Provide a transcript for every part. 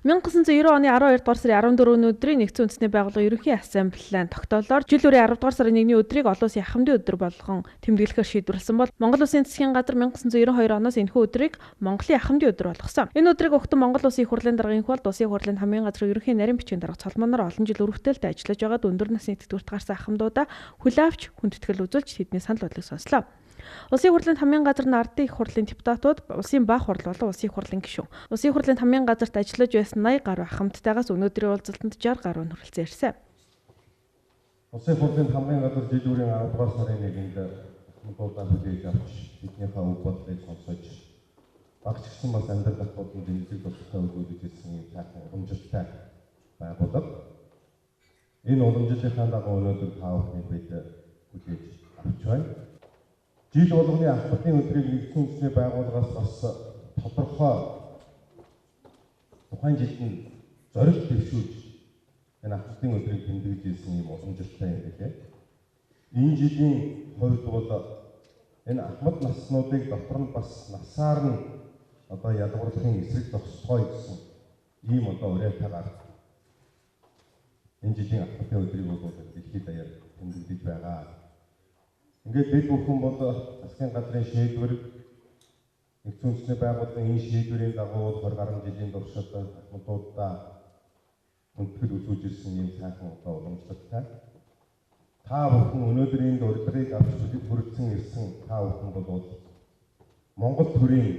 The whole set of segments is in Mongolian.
1990 оны 12 дугаар сарын 14-ний өдрийн Нэгдсэн Үндэсний Байгууллагын Ерөнхий Ассамблеийн тогтоолоор жил бүрийн 10 дугаар сарын 1-ний өдрийг олон улсын ахмадын өдөр болгон тэмдэглэхээр шийдвэрлэсэн бол Монгол Улсын засгийн газар 1992 оноос энэхүү өдрийг Монголын ахмадын өдөр болгосон. Энэ өдрийг өгтөн Монгол Улсын их хурлын даргын хол Улсын хурлын хамгийн газрын ерөнхий нарийн бичгийн дарга Цолмоноор олон жил үр бүтээлтэй ажиллаж байгаад өндөр насны тэтгэврт гарсан ахмадуудаа хүлээн авч хүндэтгэл үзүүлж тэдний санал бодлыг сонслоо. Улсын хурлын хамгийн газар нь ардын их хурлын депутатууд, улсын бага хурл болон улсын их хурлын гишүүн. Улсын их хурлын хамгийн газарт ажиллаж байсан 80 гаруй ахмадтайгаас өнөөдрийн уулзалтанд 60 гаруй нь хүрэлцэн ирсэн. Улсын хурлын хамгийн газар жил бүрийн 10 дугаар сарын 1-нд ахмадуудаа хүлээж авч тэднийхээ үг бодлыг сонсож багч гэсэн бас амьдрал асуудлыг дэмжлэг тусалцаа өгүүлж ирсэн юм сайхан уламжлалтай байгууллага. Энэ уламжлалынхаа дагуу өнөөдөр та бүхнийг бид хүлээж авч байна. Жил болгоны ахмадын өдрийг Нэгдсэн Үндэсний Байгууллагаас бас тодорхой тухайн жилд нь зорилт дэвшүүлж энэ ахмадын өдрийг тэмдэглэж ирсэн юм уламжлалтай юм билээ. Энэ жилийн хувьд бол энэ ахмад наснуудыг дотор нь бас насаар нь одоо ялгуурлахын эсрэг зогсгоё гэсэн ийм одоо уриатайгаар энэ жилийн ахмадын өдрийг бол дэлхийд даяар тэмдэглэж байгаа. Ингээд бид бүхэн бол засгийн газрын шийдвэр Нэгдсэн Үндэсний Байгууллагын энэ шийдвэрийн дагуу 20 гаруй жилийн туршид ахмадуудаа хүндэтгэл үзүүлж ирсэн ийм сайхан одоо уламжлалтай. Та бүхэн өнөөдөр энд урилгыг авч хүрэлцэн ирсэн та бүхэн бол Монгол төрийн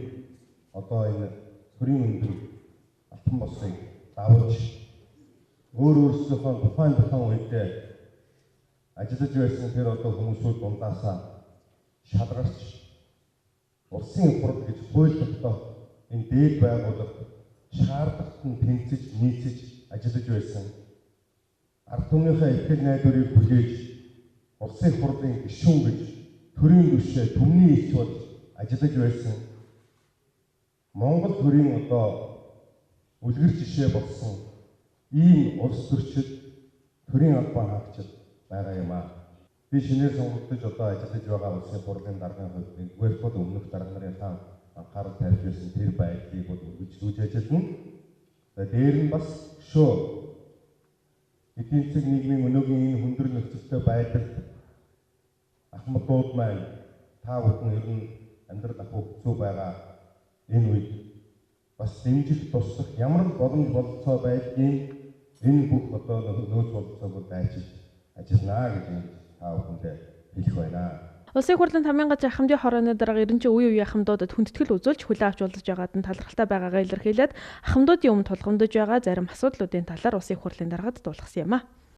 одоо энэ төрийн өндөр алтан босыг давж өөр өөрсдийнхөө тухайн үедээ ажиллаж байсан тэр одоо хүмүүсүүд дундаасаа шалгарч улсын хурал гэж хууль тогтоох энэ дээд байгууллага шаардлагат нь тэнцэж нийцэж ажиллаж байсан. Ард түмнийхээ итгэл найдварыг хүлээж улсын хурлын гишүүн гэж төрийн түвшээ түмний элч болж ажиллаж байсан. Монгол төрийн одоо үлгэр жишээ болсон ийм улс төрчид төрийн албан хаагчид байгаа юм аа. Би шинээр сонгогдож одоо ажиллаж байгаа улсын хурлын даргын хувьд нэгдүгээр бол өмнөх дарга нарынхаа анхаарал тавьж байсан тэр байдлыг бол үргэлжлүүлж ажиллана. За дээр нь бас шөө эдийн засаг нийгмийн өнөөгийн энэ хүндрэл нөхцөлтэй байдалд ахмадууд маань та бүхэн ер нь амьдрал ахуй хэцүү байгаа энэ үед бас дэмжих туслах ямар боломж бололцоо байдгийг энэ бүх одоо нөөц бололцоог бол дайчилж ажиллана гэж та бүхэндээ хэлэх байна. Улсын хурлын хамгийн газрын ахмадын хорооны дарга 90 үе үеийн ахмадуудад хүндэтгэл үзүүлж хүлээн авч уулзаж байгаад нь талархалтай байгаагаа илэрхийлээд ахмадуудын өмнө тулгамдж байгаа зарим асуудлуудын талаар улсын хурлын даргад дуулгасан юм а.